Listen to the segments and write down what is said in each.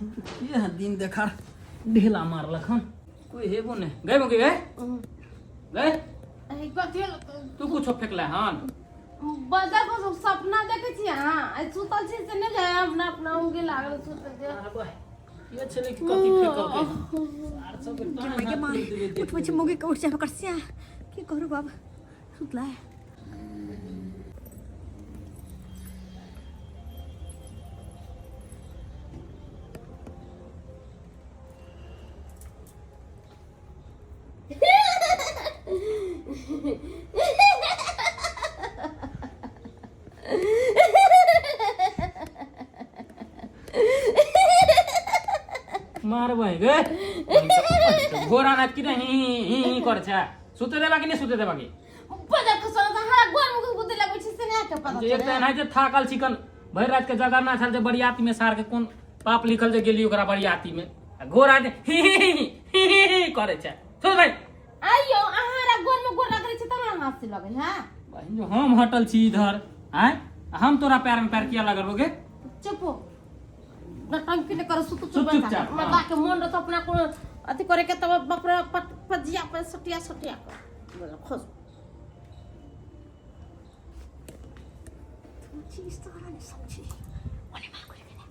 ये दिन देखार ढेला मारलक हन कोई हेबो ने गए मुकी गए गए तू कुछो फेकले हन बदर को सपना देखे छी अहाँ आइ सुतल छी से नहि जाय अपना अपना उगे लागल सुतल छी अरे बा ये छले कि कथी फेकल के आर सब के के माय के माय उठबै छै मौगी के उठ जाय ओकर सिया की करू बाब सुतला है मारबै गे घोड़ा ना कि नहीं ही ही कर छै सुते देबा कि नहीं सुते देबा कि बदर को सपना हमरा गोर में गुदे लगै छै से नहि के पता एक तऽ एनाहिते थाकल चिकन भरि रात के जगरना छल जे बरियाती में सार के कोन पाप लिखल जे गेली ओकरा बरियाती में आ घोड़ा जे ही ही ही ही ही ही करे छै सुन भाई आइयो अहाँ रा गोर में गोर लगै छै तब अहाँ हंसी लगै है बहिन जो हम हटल छी इधर आय हम तोरा पैर में पैर किया लगल गे चुप हो नटंकी ने करो सुत चुप, चुप चुपचाप, हाँ। मर्दा के मन रहत अपना को अथी करे के तब बाप रे पट पजिया पर सटिया सटिया कर बोला खुश चीज तो नहीं समझी ओने मार करे के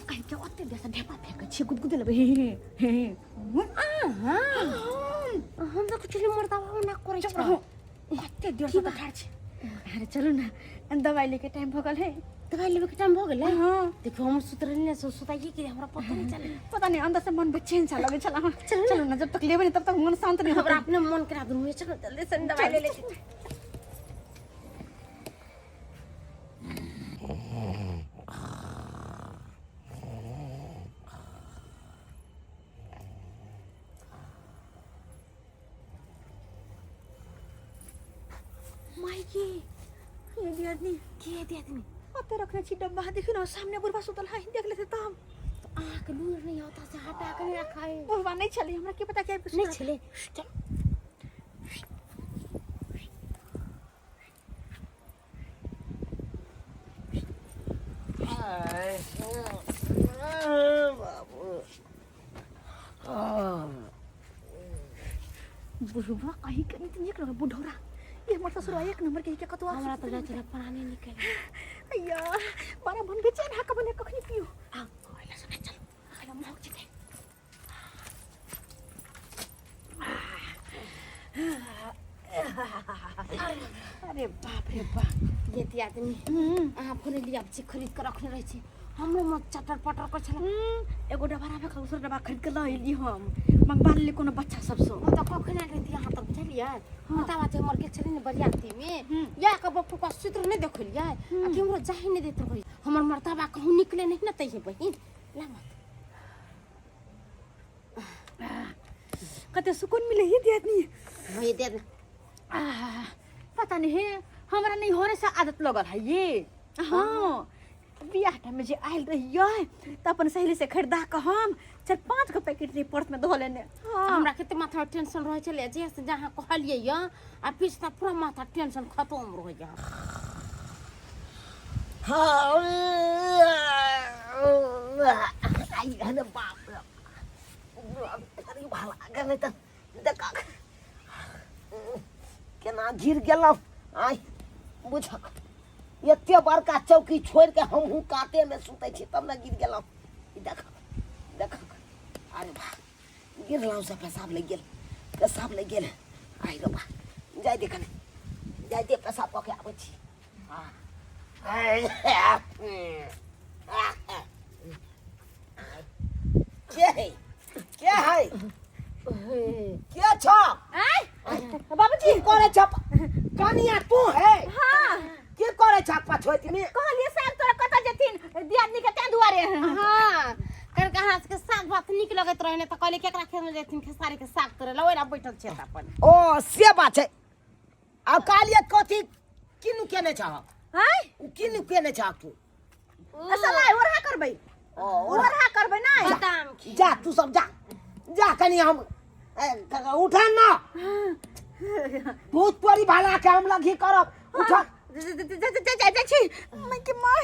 कहीं के ओते देर से ढेपा फेंकै छियै गुदगुदे लगै हे हे हे हाँ हम तो कुछ नहीं मर्दा बाबा ना करे चुप रहू कते देर से ठाड़ छी अरे चलू ना दवाई लेके टाइम भऽ गेल है दवाई लेवे के टाइम भ गेलै हाँ देखो हम सुत रहली ना सो सुताइए कि हमरा पता नहीं चले पता नहीं अंदर से मन बेचैन सा लगे छला हाँ चलू ना जब तक लेबै नहीं तब तक मन शांत नहीं हमरा होता अपने मन करा दूँ चलो जल्दी से दवाई ले ले माइकी ये दियादनी के दिया आदमी ओते रखने छी डब्बा देखियो ना सामने बुढ़बा सुतल है देख लेते तो हम तो आँख लूर नहीं होता से हटा के नहीं रखा है बुढ़बा नहीं छले हमरा के पता के नहीं छले चल बुढ़बा कहीं के नहीं नीक लगे बुढ़ौरा ये हमर ससुरवा एक नंबर के के कतवा हमरा तो जाय छले प्राणे निकल अय्या बड़ा मन बेचैन हा कबने कखनी पियो आओ ओला सुना चलो अरे मोह जेते अरे बाप रे बाप ये ती आदमी अहाँ फोन लिया छी खरीद के रखने रहै छी हमरो मन चटर पटर कर छला एगो डब्बा राखे दोसर डब्बा खरीद के लऽ एली हम मंगवा लेली कोनो बच्चा सबसँ हम तऽ कखन आयल रहिती अहाँ तऽ बुझलियै माता बात हमर गेल छलै ने बरियाती में या के बप्पू का सूत्र नहि देखलियै आ कि हमरो जाहि नहि दैत रहै हमर मर्दाबा कहूँ निकले नहीं ने तैहे बहिन ला मत कते सुकून मिले ही दियादनी हे दे दे। आह, पता नहीं है हमरा नहीं होने से आदत लगल है ये हाँ बियाह टाइम में जे आयल रहियै तऽ अपन सहेली से खरीदा कऽ हम चारि पाँच गो पैकेट रही पर्स में धो लेने हाँ हमरा कते माथा टेंशन रहै छलै जे से जहाँ कहलियै यऽ आ पीछे तऽ पूरा माथा टेंशन खतम रहै यऽ अरे बाप रे अरे भाला गेलै तऽ देख केना गिर गेलहुँ आइ बुझक एते बड़का चौकी छोड़ि कऽ हमहूँ कातेमे सुतै छी तब ने गिर गेलहुँ ई देख देख अरे बा गिरलहुँ से पेशाब लागि गेल पेशाब लागि गेल आइ रे बा जाय दे कने जाय दे पेशाब कऽ के आबै छी के है के है के छ बाबूजी की करे छ कनिया तू है हाँ की करे छ पछोति में कहलिए साहब तोरा कतऽ जेथिन दियादनी के तें दुआरे हाँ कल अहाँ सबके साग भात नीक लगैत रहे ने तऽ कहलियै केकरा खेत में जेथिन खेसारी के साग तोड़े ला ओहि बैठल छै तऽ अपन ओ से बात छै आ कहलिए कथी किनु केने छह आँय उ किनु केने छह तू सलाइ ओरहा करबै। ओ ओरहा। ओरहा करबै नै। बादाम खी। जा तू सब जा जा कनी हम उठा ना भूत परी भाला के हम लगी करब उठा। जा छी मैं के मां।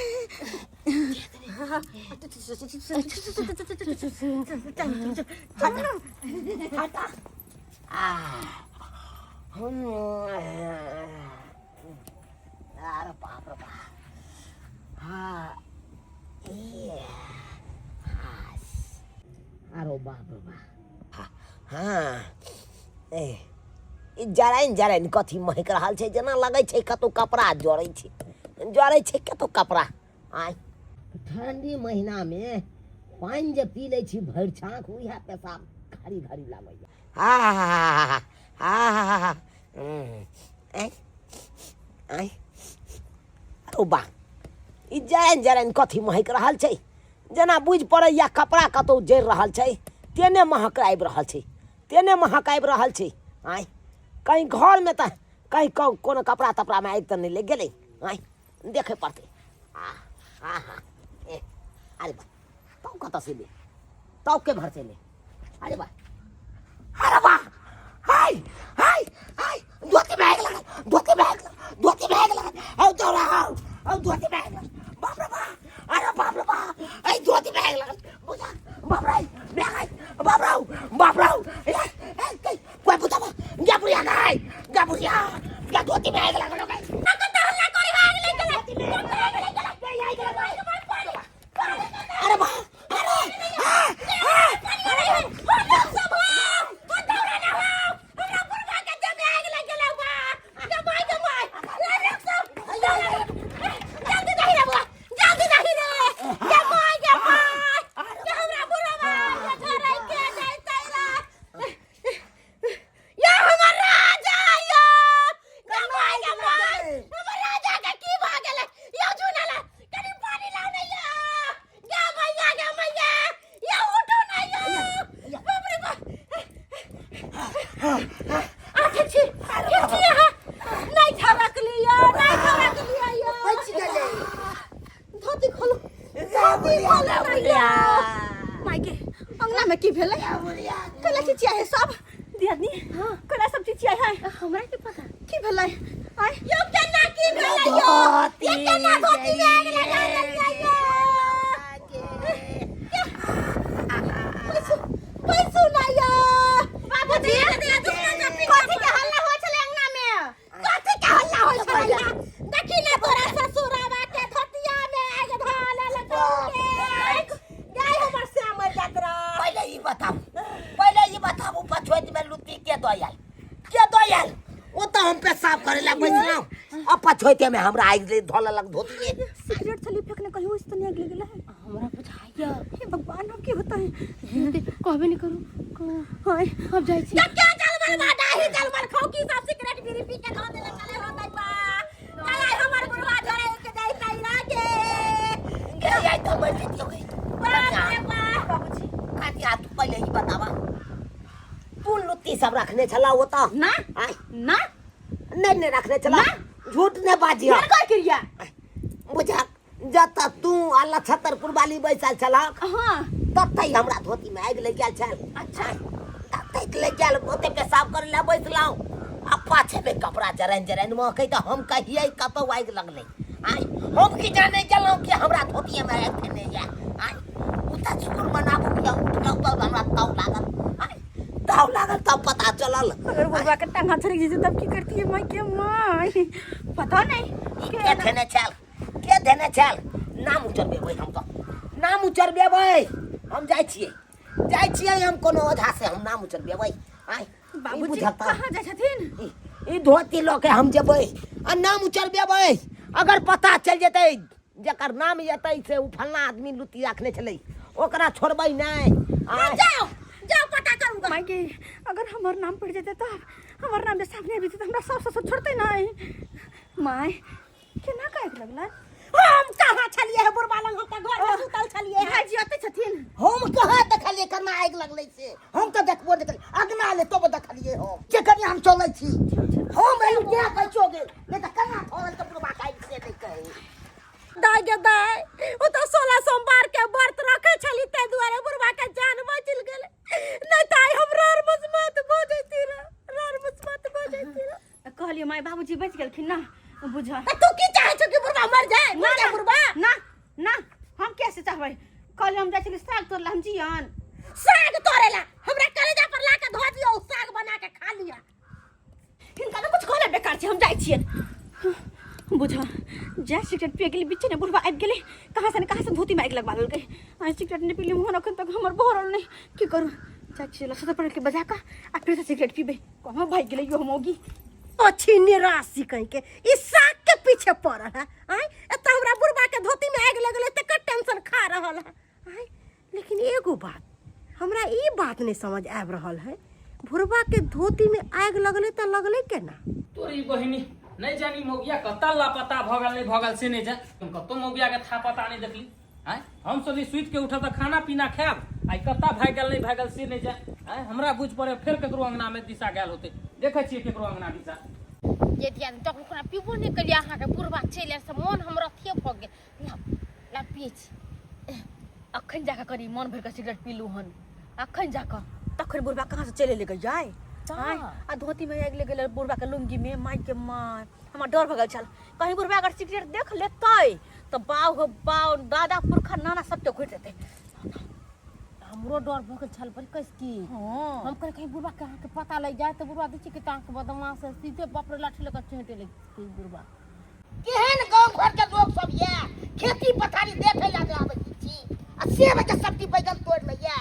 हटा आ अरे बाप रे बाप। हाँ ए अरे बाप रे बाप। हाँ ए ई जराइन जराइन कथी महक रहल छै, जेना लगै छै कतौ कपड़ा जरै छै, जरै छै कतौ कपड़ा। आय ठंडी महीना में पानि जे पी लै छी भरि छाँक, उएह पेशाब घड़ी घड़ी लागैया। हा हा हा हा हा। आय आय अरे बा ई जराइन जराइन कथी महक रहल छै, जेना बुझि पड़ैया कपड़ा कतौ जरि रहल छै, तेने महक आबि रहल छै, तेने महक आबि रहल छै। आँय कहीं घरमे तऽ कहीं कोनो कपड़ा तपड़ामे आगि तऽ नहि लागि गेलै? आँय देखै पड़तै। आ आ हा ए अरे बा तौ कतऽ से ले, तौ के भर से ले। अरे बा अरे बा हाय हाय हाय धोती में आगि लागल, धोती में आगि लागल, धोती में आगि लागल। औ दौड़ा आओ औ धोती में आगि लागल। बाप रे बाप, अरे बाप रे बाप, ऐ धोती में आगि लागल। बुझा बाप रे बैग, बाप रे बाप रे। ए ए कोई बुझाबा गा बुढ़िया गाय गा बुढ़िया गा धोती में आगि लागल। अरे बा अरे अरे धोती खोलो, धोती खोलो भैया। मायके अंगना में की भेलै? कला चिचिया है सब दियादनी? हां, कला सब चिचिया है। हमरा के पता की भेलै? आय यो केना की भेलै? यो ये केना धोती में आग लगा देलियै? यो पैसु पैसु ना यो बाबूजी, कथी के हल्ला होइ छलै अंगना में? कथी के हल्ला होइ छलै? देखी ने तोरा ससुरावा के धोतिया में आग धऽ लेलकौ के गाय हमर श्याम मरि जात रह। पहिले ई बताबू, पहिले ई बताबू, पछोइत में लुत्ती के दऽ आयल, के दऽ आयल? ओ तऽ हम पेशाब करे ला बैसलहुँ आ पछोइते में हमरा आगि धऽ लेलक धोती में। सिगरेट छली फेकने, कहीं ओइसे तो नहीं आगि लगल है? हमरा बुझाइया। हे भगवान, अब की होता है? कहबे नहीं करू। हाय अब जाइ छी। क्या जलमल बा डाही जलमल खाओ की सब सिगरेट बीड़ी पी के धो देले चले होतै बा काय हमर बुढ़वा झरे के जाई तैरा के गे आई तो मर जइतियो गे। बाप रे बाप। बाबूजी काटिया, तू पहिले ई बतावा, तू लुत्ती सब रखने छला ओतऽ? ना। आय ना। नहीं नहीं रखने छला, झूठ नहीं बाजी। कर क्रिया बुझा जतऽ तू आ लछतरपुर वाली बैसल छला, हां, ततै हमरा धोती में आगि लागि गेल छल। अच्छा। ततै लागि गेल, ओते पेशाब करे ला बैसलहुँ आ पाछे में कपड़ा जरैन जरैन महकै, तऽ हम कहियै कतौ आगि लगलै। आय हम की जाने गेलहुँ कि हमरा धोती में आगि धेने या। आय ओ तऽ शुक्र मनाबू कि हम उठलहुँ तब हमरा ताव लागल। आय ताव लागल तब पता चलल। अगर बुढ़वा के टांगा छड़क जैसे तब की करती है माई के माई? पता नहीं। ई के धेने छल, के धेने छल? नाम उचरबेबै हम, तऽ नाम उचरबेबै हम। जाइ छियै, जाइ छियै हम कोनो ओझा से हम नाम उचरबेबै। आय बाबूजी बुझता कहाँ जाइ छथिन? ई धोती लऽ के हम जेबै आ नाम उचरबेबै। अगर पता चलि जेतै, जकर नाम एतै से ओ फल्लाँ आदमी लुत्ती राखने छलै, ओकरा छोड़बै नहि। आय जाओ जाओ पता करूंगा। माई के अगर हमर नाम पड़ जेतै तऽ हमर नाम जे सामने आबि जेतै तऽ हमरा सास ससुर छोड़तै नहि। माय केना काटि लगलै? हम कहाँ छलियै हे बुढ़बा लग? हम तऽ घर में सुतल छलियै हे। भाईजी ओतै छथिन। हम कहाँ देखलियै केना आगि लगलै से, हम तऽ देखबो नहि करियै। अगना ले तब देखलियै हम के कनि हम चलै छी। हम एलहुँ तें कहै छियौ गे, नहि तऽ केना थोड़ल तऽ बुढ़बा के आगि से नहि कहै। दाय गे दाय, ओ तऽ 16 सोमवार के व्रत रखै छली, ताहि दुआरे बुढ़वा के जान बचि गेलै, नहि तऽ आइ हम रर मुसमत भऽ जैती रह, रर मुसमत भऽ जैती रह। कहलियै माय, बाबूजी बचि गेलखिन ना, बुझ। तऽ तू की चाहै छौ कि बुढ़वा मर जाए? मर जाए बुढ़वा? ना ना, हम कैसे चाहबै? कहलियै हम जाइ छली साग तोड़ला, हम जियन साग तोड़ेला हमरा कलेजा पर ला के धो दियौ, साग बना के खा लिया। हिनका तऽ कुछ कहले बेकार छै, हम जाइ छियनि। बुझ, जै सिगरेट पिए गेली, बीचे ने बुढ़वा आबि गेलै, कहाँ से ने कहाँ से धोती में आगि लगवा लेलकै। आ सिगरेट नहि पीली, मोहन अखन तक हमर भरल नहि। की करू? जाइ छियै लसत पर के बजा कऽ आ फेर से सिगरेट पीबै। कहाँ भागि गेलै यो मौगी? अच्छी निराशी कहीं के ई साग के पीछे पड़ल है। आय, एतऽ हमरा बुढ़वा के धोती में आगि लगलै तकर टेंशन खा रहल है। आय, लेकिन एगो बात हमरा ई बात नहीं समझ आबि रहल है, भुरवा के धोती में आगि लगलै तऽ लगलै केना? तोरी बहिनी, नहीं जानी मौगिया कतऽ लापता भऽ गेल, नहीं भऽ गेल से नहीं जान। हम कतौ मौगिया के था पता नहीं देखली। आँय, हम सोचली सुति के उठब तऽ खाना पीना खायब, आइ कतऽ भागि गेल, नहीं भागि गेल से नहीं जान। आँय, हमरा बुझ पड़े फेर केकरो अंगना में दिशा गेल होतै, देखै छियै केकरो अंगना दिशा। जे दिया तक ओकरा पीबो नहि केलियै, अहाँके बुढ़वा चलि आयल से मोन हमर अथिये भऽ गेल। ला ला, पियै छी। अखन जाकऽ कनी मन भरि कऽ सिगरेट पीलू हन, अखन जाकऽ। तखन बुढ़बा कहाँ से चलि एलै जाय? आँय, आ धोती में आगि लग गेलै बुढ़बा के लुंगी में। माय के माय, हमरा डर भऽ गेल छल, कहीं बुढ़बा अगर सिगरेट देख लेतै तऽ बाउ हो बाउ, दादा पुरखा नाना सबके घुटि देतै। हमरो डर भऽ गेल छल बड़ी कस की। हाँ। हम कहलियै कहीं बुढ़बा के अहाँके पता लागि जाय तऽ बुढ़बा देखी कि तऽ अहाँके बदमाश है, सीधे बाप रे लाठी लऽ कऽ चोंटे लागि बुढ़बा। केहन गाँव घर के लोग सब ये, खेती पथारी देखे ला नहि आबै छी आ सेब के सब्जी बैगन तोड़ लैया।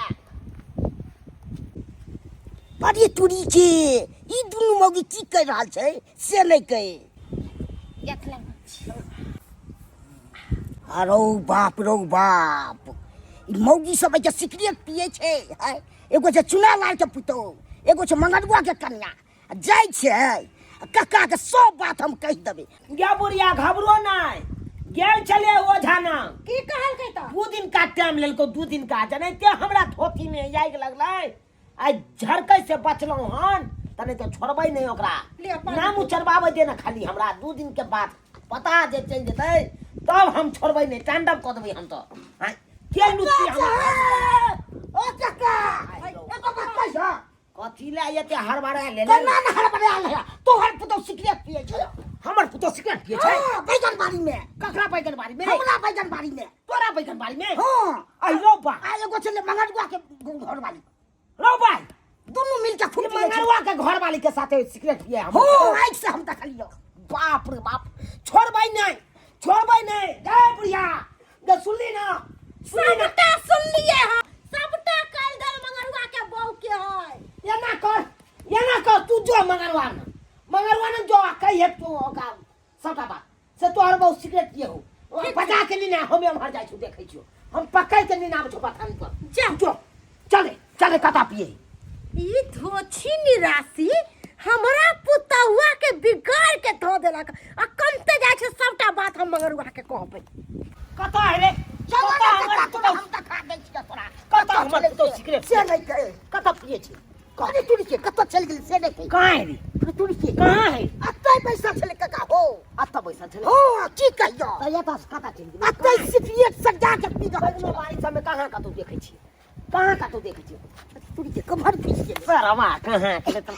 बड़ी तुरी के ई दुनू मौगी की कहि रहल छै से नहि कहि। अरौ बाप रौ बाप, ई मौगी सब जे सिगरेट पिए छै है, एगो छै चुना लाल के पुतोह, एगो छै मंगरुआ के कन्या, आ जाइ छै आ कक्का के सब बात हम कहि देबै। गे बुढ़िया, घबरो नहि, गेल छलियै ओझा ना। की कहलकै तऽ? 2 दिन का टाइम लेलको, 2 दिन का। जनैते हमरा धोती में आगि लगलै, आइ झरकै से बचलहुँ हन, तऽ नहि तऽ छोड़बै नहि ओकरा। लिअ, पानि। नाम उचरबाबै दे ने खाली हमरा, 2 दिन के बाद पता जे चलि जेतै तब हम छोड़बै नहि, तांडव कऽ देबै हम तऽ। आँय, के लुच्ची हमरा? ओ काका, एगो बात कहियो। कथी लए एते हड़बड़ा ले? केना ने हड़बड़ायल है? तोहर पुतोह सिगरेट पिए छै। हमर पुतोह सिगरेट पिए छै? हाँ, बैगन बाड़ी में। ककरा बैगन बाड़ी में? हमरा बैगन बाड़ी में। तोरा बैगन बाड़ी में? हाँ। अहिरो बा। आ एगो छलै मंगरुआ के घर वाली। रौ भाई, दुनू मिल के खूब ई पिए छै। मंगरुआ के घर वाली के साथे सिगरेट पिए हम? हो, आँखि से हम देखलियो। बाप रे बाप, छोड़बै नहि, छोड़बै नहि। गे बुढ़िया गे, सुनली ना? सुनली ना? सबटा सुनलिए हँ, सबटा कल दल मंगरुआ के बहू के है। एना कर, एना कर, तू जो मंगरुआ न, मंगरुआ न जो आ कहिए तू ओकरा सबटा बात से तोहर बहु सिगरेट पिए हो। ओ बजा के नीना, हम एम्हर जाइ छी, देखै छियो, हम पकड़ के नीना आबै छौ बथान पर। जा। जो, चले चले, कता पिए। ई धोछी निराशी हमरा पुतहुआ के बिगाड़ के धो देलक, आ कमते जाइ छै सबटा बात हम मंगरुआ के कहबै। कता है रे? चलो कता ना हमर काका, तोरा पुतहु? हम देखा दै छियै तोरा। कता हमर पुतहु सिगरेट से नहि कहे। कता पिए छै? अरे तुरी के कतऽ चलि गेल से नहि कहि। कहाँ है रे? अरे तुरी के कहाँ है? अतै बैसल छलै काका हो। अतऽ बैसल छलै? हो, की कहियो? तऽ एतऽ से कतऽ चलि गेलै? अतै सिगरेट सजा के पी रहल बैगनो छलै। बाड़ी सबमे कहाँ कतौ देखै छियै, कहाँ कतौ देखै छियै? तुरी के कमर फीस गेलै। सरवा कहाँ छलै तऽ?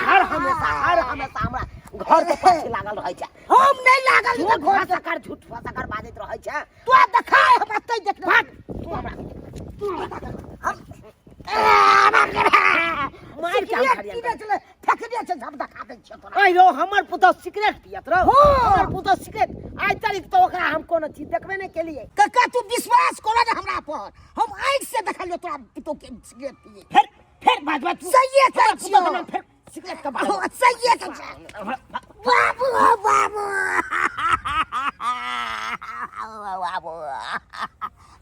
हर हमेशा, हर हमेशा हमरा घर के पाछे लागल रहै छै। हम नहि लागल झूठ घर भाषा कर, झूठ भाषा कर बाजैत रहै छै। तोरा देखाय हम अतै देखने। भाग तू हमरा, तू हमरा हम मार के हम सिगरेट खड़ियाल पीने छलै, फेकने छै, हम देखा दै छियै तोरा। आइ रौ, हमर पुतहु सिगरेट पियत रौ? हँ। हमर पुतहु सिगरेट? आइ तारीख तऽ ओकरा हम कोनो चीज देखबे नहि केलियै। काका, तू विश्वास कर ने हमरा पर, हम आँखि से देखलियो तोरा पुतहु के सिगरेट पिए। फेर फेर बाजबा तू? सहिए कहै हमरा पुतहु के छियौ। नाम फेर सिगरेट के बारे। हाँ, सहिए कहै छियौ। बाबू हो बाबू, बाबू,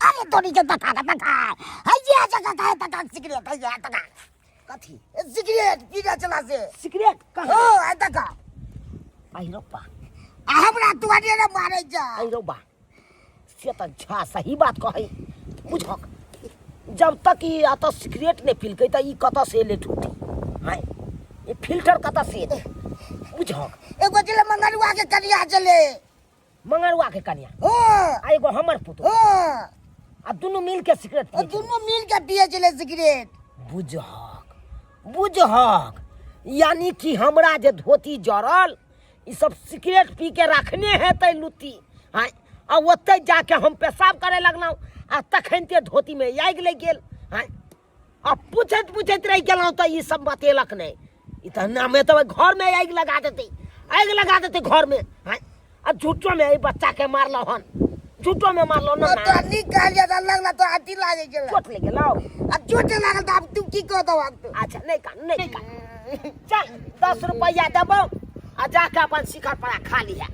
अरे तोरी के देखा के देखा, हैया जगह का देखा सिगरेट, हैया देखा। कथी सिगरेट पीने चला से? सिगरेट कहाँ? हो, आ देखा। आइ रौ बा। आ हमरा दुआरे ने मारै जा। आइ रौ बा, से तऽ झा सही बात कहै बुझक, जब तक ई एतऽ सिगरेट नहि पिलकै तऽ ई कतऽ से एलै ठूठी? आँय, ई फिल्टर कतऽ से एलै बुझक? एगो छलै मंगरुआ के कनिया छलै। मंगरुआ के कनिया हाँ आ एगो हमर पुतोह हाँ आ दुनू मिल के सिगरेट आ पिए छलै। दुनू मिल के पिए छलै सिगरेट। बुझहक बुझहक, यानी कि हमरा जे धोती जरल ई सब सिगरेट पी के रखने हेतै लुत्ती। आँय, आ ओतहि जाके हम पेशाब करे लगलहुँ आ तखन ते धोतीमे आगि लागि गेल। आँय, आ पूछैत पूछैत रहि गेलहुँ तऽ ई सब बतेलक नहि। ई तऽ नामे तऽ घरमे आगि लगा देतै, आगि लगा देतै घरमे। आँय, आ झूठोमे एहि बच्चाके मारलहुँ हन, झूठोमे मारलहुँ ना। तोरा नीक कहलियै तऽ लगला तोरा अथी लागै गेल, चोट लागि गेलौ। आ चोट लागल तऽ आब तू की कह दब आब तू? अच्छा नहि कान, नहि कान, चल 10 रुपैआ देबौ आ जाके अपन शिखर पड़ा खा लिहे।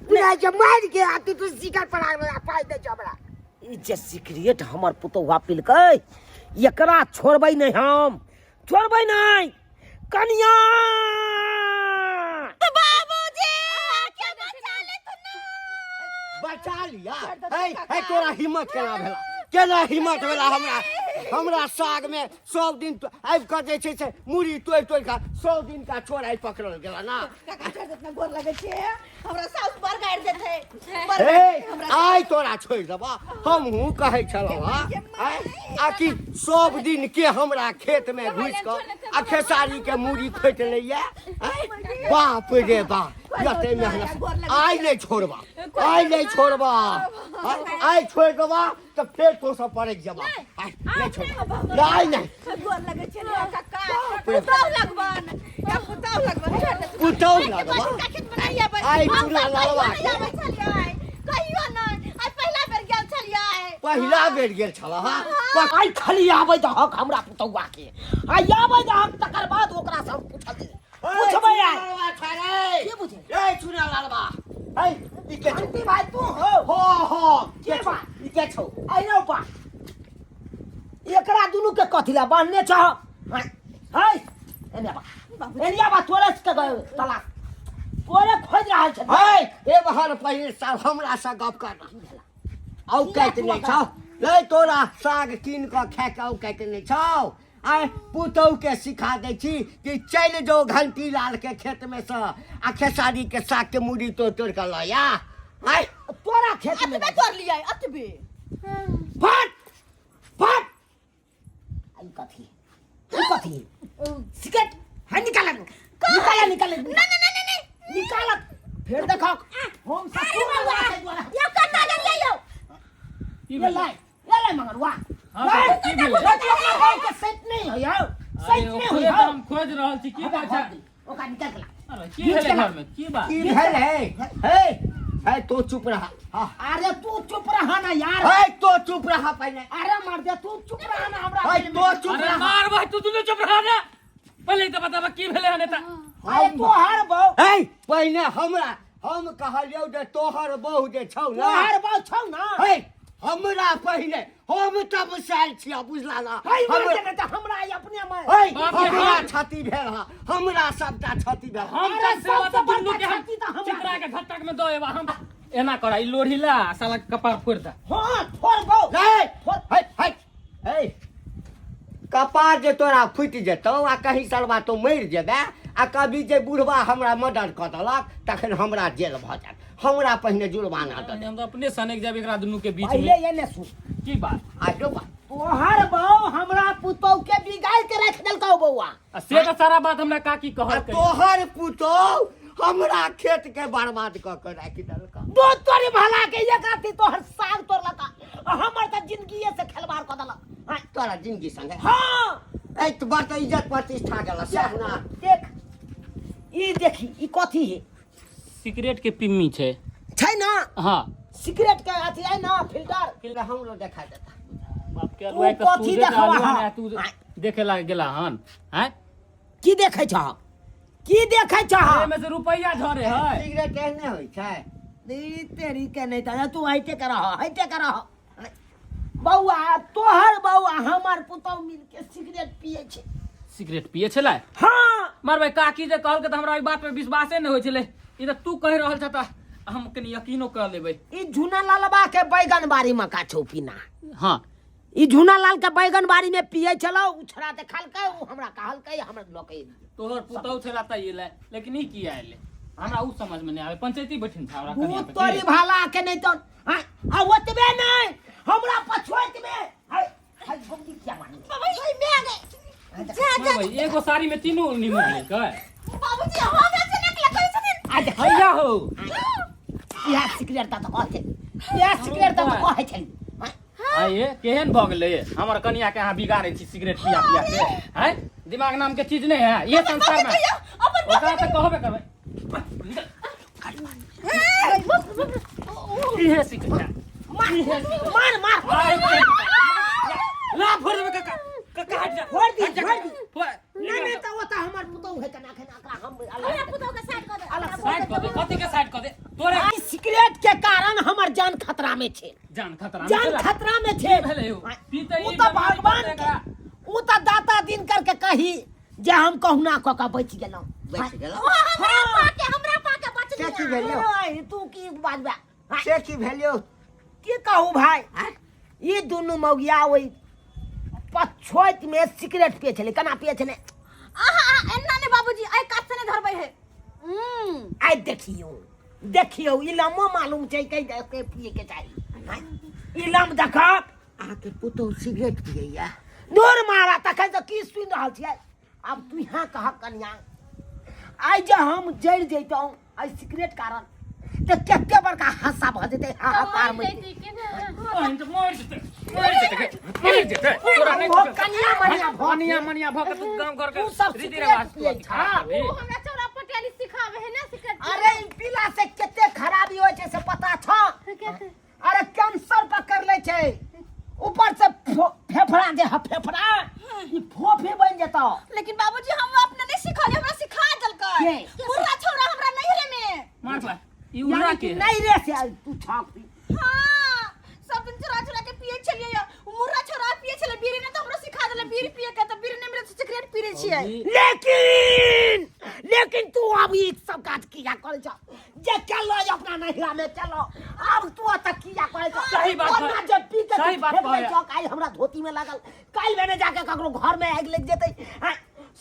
बुझाइ छै मारि के आ तू तू शिखर पड़ा पाइ दै छौ हमरा। ई जे सिगरेट हमर पुतौआ पिलकै एकरा छोड़बै नहि, हम छोड़बै नहि। कनिया बाबूजी के बचा ले तू ना, बचा लिया। है है, तोरा हिम्मत केना भेला, केना हिम्मत भेला हमरा हमरा साग में सब दिन आबि कऽ जे छै से मुड़ी तोड़ि तोड़ि कऽ सब दिन का छोड़ आइ पकड़ल गेला ना। काका छोड़ देतना, गोर लगै छै, हमरा साउस बड़ गारि देतै, बड़ हे गारि देतै हमरा। आइ तोरा छोड़ि देबा, हमहूँ कहै छलहुँ हँ आँय, आ कि सब दिन के हमरा खेत में घुसि कऽ आ खेसारी के मूड़ी खोटि लैया। आँय, बाप रे बाप, जते मेहनत आइ नहि छोड़बा, आइ नहि छोड़बा। आँय, आइ छोड़ि देबा तऽ फेर तो सब पड़ैक जेबा। आइ नहि छोड़बा, नहि नहि। गोर लगै छै ने काका। बाप रे। पुतहु लगबन या पुतहु लगबन, छोड़ दे। पुतहु के लगबा? बाजू खेत में नहीं आबै। आइ हम चूड़ा सब लालवा कहियो नहीं आबै छलियै, कहियो नहीं, आइ पहिला बेर गेल छलियै। पहिला बेर गेल छल। हाँ। आइ खाली आबै दहक हमरा पुतौआ के, आइ आबै दहक, तकर बाद ओकरा से हम पूछल जेबै, पूछबै आइ। के बुझे ए चुना लालबा, ए ई के छौ? अंती भाई तू हो? हो हो। के बा? ई के छौ? आइ रौ बा, एकरा दुनू के कथी ला बान्हने छह? है एने बा, एने बा, तोरे से तलाश तोरे खोज रहल छै। है ए बहर पहिले साल हमरा से गप कर, औ कहत नहीं छौ ले तोरा साग कीन कऽ खाए के औ कहत नहीं छौ। आय पुतहु के सिखा दै छी कि चलि जो घंटी लाल के खेत में से आ खेसारी के साग के मूड़ी तोड़ तोड़ कऽ लऽ आ। आय तोरा खेत में अतबे तोड़ लियै, अतबे। फट फट, आई कथी, ई कथी सिगरेट है? निकाल निकाल निकाल। ना ना ना ना, निकाल फिर देखो हम सब बउआ, यौ कतऽ गेलियै यौ? की ये भेलै? लाय, ये लाय मंगरुआ। हाँ, काका, की भेलै? के सेट नहीं हो यौ, अरे सेट नहीं हो ओकरे यौ। तऽ हम खोजि रहल छी, की बात छै? ओकरा निकाल के ला। अरे की भेलै घर में, की बात? की भेल? है है है, तो चुप रहा। हाँ। अरे तू चुप रहा ना यार। है तो चुप रहा पहले। अरे मर दे, तू चुप रहा ना हमरा। है तो चुप अरे रहा। मार भाई, तू दुनू चुप रहा ना, पहले तऽ बताबऽ की भेलै हन एतऽ। अरे तोहर बहू है पहिने हमरा, हम कहलियौ जे तोहर बहू जे छौ ना, तोहर बहू छौ ना। है हमरा पहिने हम तब साल छिया, बुझला ना? है मर हम दे, नहीं तऽ हमरा ई अपने में है बाप रे, हमरा हम- क्षति भेल हा, हमरा सबटा क्षति भेल। हम अरे तऽ सेवा सबसँ तऽ दुनू बड़का के हम क्षति तऽ हमरा चिकरा के घट्टक में दऽ एबा। हम एना करा, ई लोढ़ी ला आ साला के कपार फोड़ि दे। हाँ फोड़बौ। नहीं है है है, कपार जे तोरा फूटि जेतौ आ कहीं सरबा तो मरि जेबे आ कभी जे बुढ़बा हमरा मर्डर कऽ देलक तखन हमरा जेल भऽ जायत। हमरा पहिने जुर्माना दऽ दे। हम तऽ अपने सनकि जायब एकरा दुनू के बीच पहिले में। ये ने सुन। की बात? आ जो बा तोहर बहू हमरा पुतोह के बिगाड़ के रख देलकौ बौआ। आ से तऽ सारा बात हमरा काकी आ कहलकै। तोहर पुतोह हमरा खेत के बर्बाद कऽ के राखि देलक। दूध तोरी भला के एक राति तोहर साग तोड़लक आ हमर तऽ जिंदगीए से खेलवाड़ कऽ देलक। आँय, तोरा जिंदगी संगे? हाँ। ऐ तो बड़ तऽ इज्जत प्रतिष्ठा गेल सएह ना? देख, ई देखी, ई कथी है? सिगरेट के पिम्मी छै। छै ना? हाँ। सिगरेट के अथी है ना, फिल्टर। फिर हमरो देखा देता। बाप के तू अरुआ के कथी सूझे देखबा आलू हँ? ने तू देखे लाग गेला हन हैं? की देखै छह, की देखै छह? एहिमे से रुपैया झरे है। सिगरेट एहने होइ छै? ई तेरी के नहीं तऽ तू हइते के रह, हइते के रह बौआ। तोहर बौआ हमर पुतहु मिल के सिगरेट पिए छै। सिगरेट पिए छलै? हाँ। मार भाई, काकी जे कहलकै तऽ हमरा ओहि बात पे विश्वासे नहि होइ छलै। ई तऽ तू कहि रहल छ तऽ हम कनि यकीनो कऽ लेबै। ई झूना लालबा के बैगन बाड़ी में का छौ पीना? हाँ। ई झूना लाल के बैगन बाड़ी में पिए छलौ, उ छोड़ा देखलकै, उ हमरा कहलकै, हमरा लऽ के एलियै। तोहर पुतहु छला तऽ एलै, लेकिन ई किया एलै? हमरा उ समझ में नहीं आवे पंचायती बैठिन था हमरा कनिया भूत पे तोरी की? भाला के नहीं तो हाँ, आ ओतबे नहीं हमरा पछोइत में हाय हाय बंदी क्या मानी बाबूजी मैं आ गए जा हाँ भाई, एगो साड़ी में तीनों नीमू लेके बाबूजी हमरा से नकला करै छथिन आ देख हैया हो इहा सिगरेट दा तो कहै छै इहा सिगरेट दा तो कहै छै हाँ, आइए केहन भऽ गेलै हमर कनिया के अहाँ बिगाड़ै छी सिगरेट पिया पिया के हैं दिमाग नाम के चीज नहीं है ये संसार में अपन ओकरा तऽ कहबे करबै इहे सिगरेट मार मार मार ला फोड़ देबै काका काका हट जा फोड़ दी, हट जा, फोड़ दी। फोड़। नहीं नहीं तो वो तो हमर पुतोह है कना खाना का हम हमरा अलग पुतोह के साइड कऽ दे अलग साइड कऽ दे कथी के साइड कऽ दे तोरे ई सिगरेट के कारण हमर जान खतरा में छै जान खतरा में जान छला। खतरा में छै की भेलै यौ? पीते उ ई तो बेमारी भगवान पड़तै के एकरा। उ तो दाता दिन करके कही जे हम कहुना कऽ के बचि गेलहुँ बचि गेलहुँ। ओ हमरा पाके हमरा पाके बच से की भेल यौ ओए, तू की बाजबे हाँ, से की भेल यौ की कहू भाई ई दुनू मौगिया ओहि पछोइत में सिगरेट पिए छलै केना पिए छलै आहा आहा एना ने बाबूजी आइ कात से ने धरबै है आइ देखियौ देखियौ ई लमो मालूम छै के के पिए के चाही आँय, ई लम देखक अहाँके पुतहु सिगरेट पियैया दूर मारा तखन तऽ की सुनि रहल छियै आब तू यहाँ कहक कनिया आइ जे हम जरि जैतहुँ एहि सिगरेट कारण तऽ कते बड़का हादसा भऽ जेतै हाहाकार मचि बहिन तऽ मरि जेतै मरि जेतै मरि जेतै तोरा नहि ओ कनिया मनिया भऽ कनिया मनिया भऽ के तू गाँव घर के तू सब रीति सिगरेट रिवाज पियै तू छह। खराब करबही। हमरा चौरा पटियाली सिखावे है ना सिगरेट अरे ई पीला से कते खराबी होइ छै से पता छौ अरे कैंसर पकड़ ले छै ऊपर से फेफड़ा जे है फेफड़ा ई फोफी बन जेतौ लेकिन बाबूजी हम अपने नहीं सिखलिए हमरा सिखा देलकै के? बुढ़ा छोरा हमरा नैहरे में मार ला ई उड़ा यानी के कि नहीं रे से आई तू छाप पी हाँ सब दिन चुरा चुरा के पिए छलिए या मुर्रा छोरा पिए छले बीड़ी ने तो हमरो सिखा देले बीड़ी पिए के तो बीड़ी नहीं मिले तो सिगरेट पी रहे छियै लेकिन लेकिन तू अब ई सब काज किया करे छ जे चलो अपना नहिरा में चलो अब तू अत किया करे छ सही बात ओना है। जे पी के सही तू बात फेंक दै है। छौ, काल्हि हमरा धोती में लागल काल्हि भेने जाके ककरो घर में आगि लागि जेतै आँय,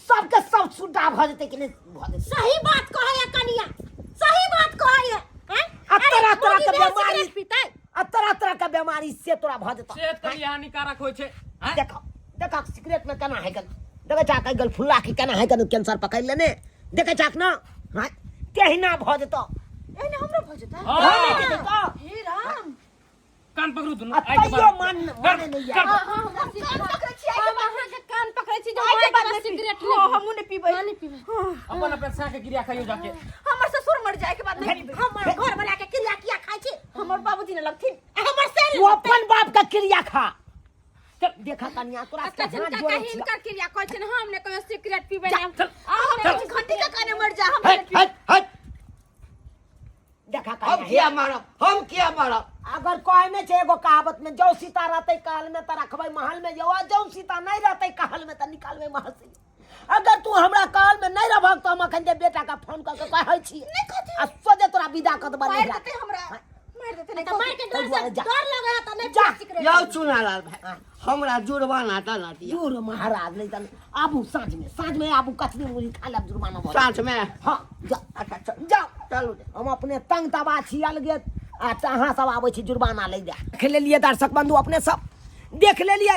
सबके सब सुड्डा भऽ जेतै कि नहि भऽ जेतै सही बात कहै है कनिया सही बात कहै है हैं? आ तरह तरह के मोदी बेर बीमारी सिगरेट पीतै आ तरह तरह के बीमारी से तोरा भऽ जेतौ सेहत के लिए हानिकारक होइ छै आँय? देखो देखो सिगरेट में केना है गल देखै छाक गल फुल्ला के केना है गल कैंसर पकड़ लेने देखै छाक ना हाँ तेहिना भऽ जेतौ एने हमरो भऽ जेतै हाँ। भऽ जेतौ हे राम कान पकड़ू दुनू आ आइ के तैयो बाद मान माने नहीं कर- यार हाँ, हमरा कान पकड़ै छियै हम अहाँके कान पकड़ै छी जे आइ के हम बाद आइ नहि सिगरेट पीबै। हाँ, हमहूँ नहि पीबै नहीं पीबै अपन अपन साह के क्रिया खाइयो जाके हमर ससुर मर जाए के बाद नहीं पीबै हमर घर वाला के क्रिया किया खाइ छी हमर बाबूजी ने लगथिन आ हमर से तू अपन बाप का क्रिया खा देखा कनिया तोरा अच्छा के हाथ काका जोड़ै छी हिनकर क्रिया कहै छियनि हम ने कहियो सिगरेट पीबै जा, ने चल हम चल। घंटी का काने मर जा हम नहीं हट हट हट देखा हम कनिया किया मारब हम किया मारब अगर कहै नहि छै एगो कहावत में जौ सीता रहतै कहल में तऽ रखबै महल में यौ आ जौ सीता नहि रहतै कहल में तऽ निकालबै महल से अगर तू हमरा कहल में नहि रहबहक तऽ हम अखन जे बेटा के फोन कऽ के कहै छी आ सोझे तोरा विदा कऽ देबऽ मार नैहरा देते हमरा मार देते नहीं तऽ मार के डर ताहि दुआरे से जा। डर लगै है तऽ नहि जा। पीबै सिगरेट यौ चुनालाल भाई हमरा जुर्माना तऽ ना दिअ दूर महाराज नहि तऽ आबू साँझ में साँझ में आबू कचरी मुरही खा लेब जुर्माना भऽ साँझ में हाँ जा अच्छा चल जाओ चलू हम अपने तंग तबा छी अलगे आ तऽ अहाँ सब आबै छी जुर्माना लै लए देख लेलियै दर्शक बंधु अपने सब देख लेलियै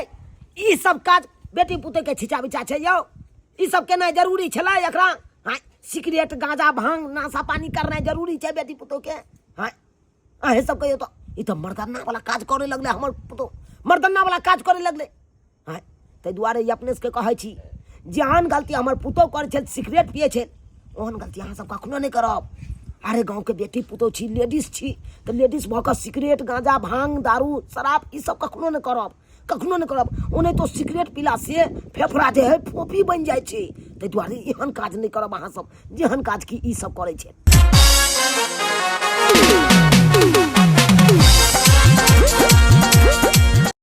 ई सब काज बेटी पुतोह के छिचा बिचा छै यौ ई सब केनाइ जरूरी छलै एकरा हाँ सिगरेट गांजा भांग नाशा पानी करनाइ जरूरी छै बेटी पुतोह के हाँ अहें सब कहियो तऽ ई तऽ मर्दाना वाला काज करे लगलै हमर पुतोह मर्दाना वाला काज करे लगलै हाँ ताहि दुआरे ई अपने सबके कहै छी जेहन गलती हमर पुतोह करै छै सिगरेट पियै छै ओहन गलती अहाँ सब कखनो नहि करब अरे गाँवके बेटी पुतोह छी लेडीज छी तऽ लेडीज भऽ कऽ सिगरेट गाँजा भांग दारू शराब ई सब कखनो नहि करब कखनो नहि करब ओनाहितो सिगरेट पीला से फेफड़ा जे है फोफी बनि जाइ छै ताहि दुआरे एहन काज नहि करब अहाँ सब जेहन काज की ई सब करै छै